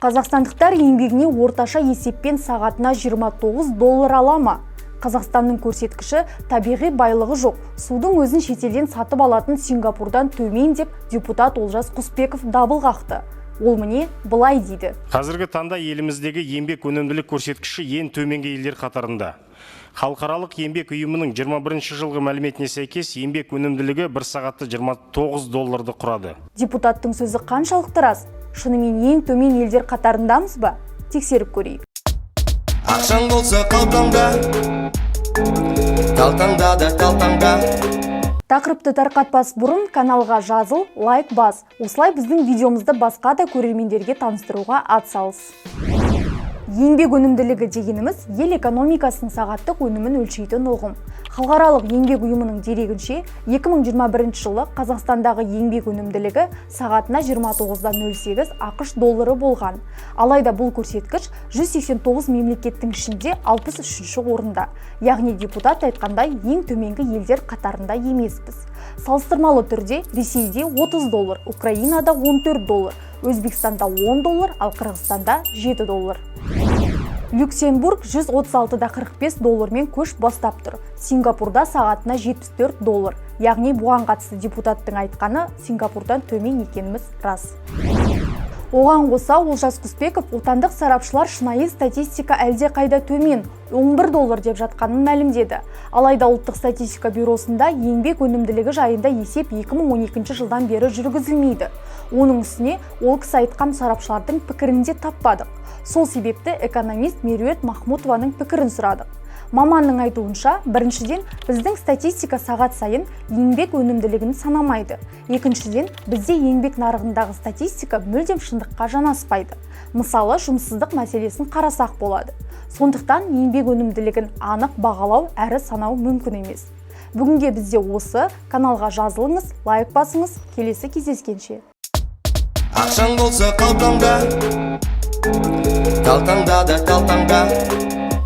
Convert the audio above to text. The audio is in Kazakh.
Қазақстандықтар еңбегіне орташа есеппен сағатына 29 доллар ала ма? Қазақстанның көрсеткіші табиғи байлығы жоқ, судың өзін шетелден сатып алатын Сингапурдан төмен деп депутат Олжас Құспеков дабыл қақты. Ол міне былай дейді. Қазіргі таңда еліміздегі еңбек өнімділік көрсеткіші ең төменгі елдер қатарында. Халықаралық еңбек ұйымының 21 жылғы мәліметіне сәйкес, еңбек өнімділігі бір сағатта 29 долларды құрады. Депутаттың сөзі қаншалықты рас? Шынымен ең төмен елдер қатарындамыз ба? Тексеріп көрейік. Ақшаң болса қалтаңда, талтаңда да талтаңда. Тақырыпты тарқатпас бұрын каналға жазыл, лайк бас. Осылай біздің видеомызды басқа да көрермендерге таныстыруға атсалыс. Еңбек өнімділігі дегеніміз – ел экономикасының сағаттық өнімін өлшейтін ұғым. Халықаралық еңбек ұйымының дерегінше, 2021 жылы Қазақстандағы еңбек өнімділігі сағатына 29,08 АҚШ доллары болған. Алайда бұл көрсеткіш 189 мемлекеттің ішінде 63 орында. Яғни депутат айтқандай, ең төменгі елдер қатарында емеспіз. Салыстырмалы түрде Ресейде 30 доллар, Украинада 14 доллар, Өзбекстанда 10 доллар, ал Қырғызстанда 7 доллар. Люксембург 136,45 доллармен көш бастап тұр. Сингапурда сағатына 74 доллар. Яғни бұған қатысты депутаттың айтқаны, Сингапурдан төмен екеніміз рас. Оған қоса Олжас Құспеков отандық сарапшылар шынайы статистика әлде қайда төмен, 11 доллар деп жатқанын мәлімдеді. Алайда ұлттық статистика бюросында еңбек өнімділігі жайында есеп 2012 жылдан бері жүргізілмейді. Оның үстіне ол кісі айтқан сарапшылардың пікірін де таппадық. Сол себепті экономист Меруерт Махмутованың пікірін сұрадық. Маманның айтуынша, біріншіден, біздің статистика сағат сайын еңбек өнімділігін санамайды. Екіншіден, бізде еңбек нарығындағы статистика мүлдем шындыққа жанаспайды. Мысалы, жұмыссыздық мәселесін қарасақ болады. Сондықтан еңбек өнімділігін анық бағалау әрі санау мүмкін емес. Бүгінге бізде осы. Каналға жазылыңыз, лайк басыңыз. Келесі кездескенше. Ақшаң болса қалтаңда, талтаңда да талтаңда.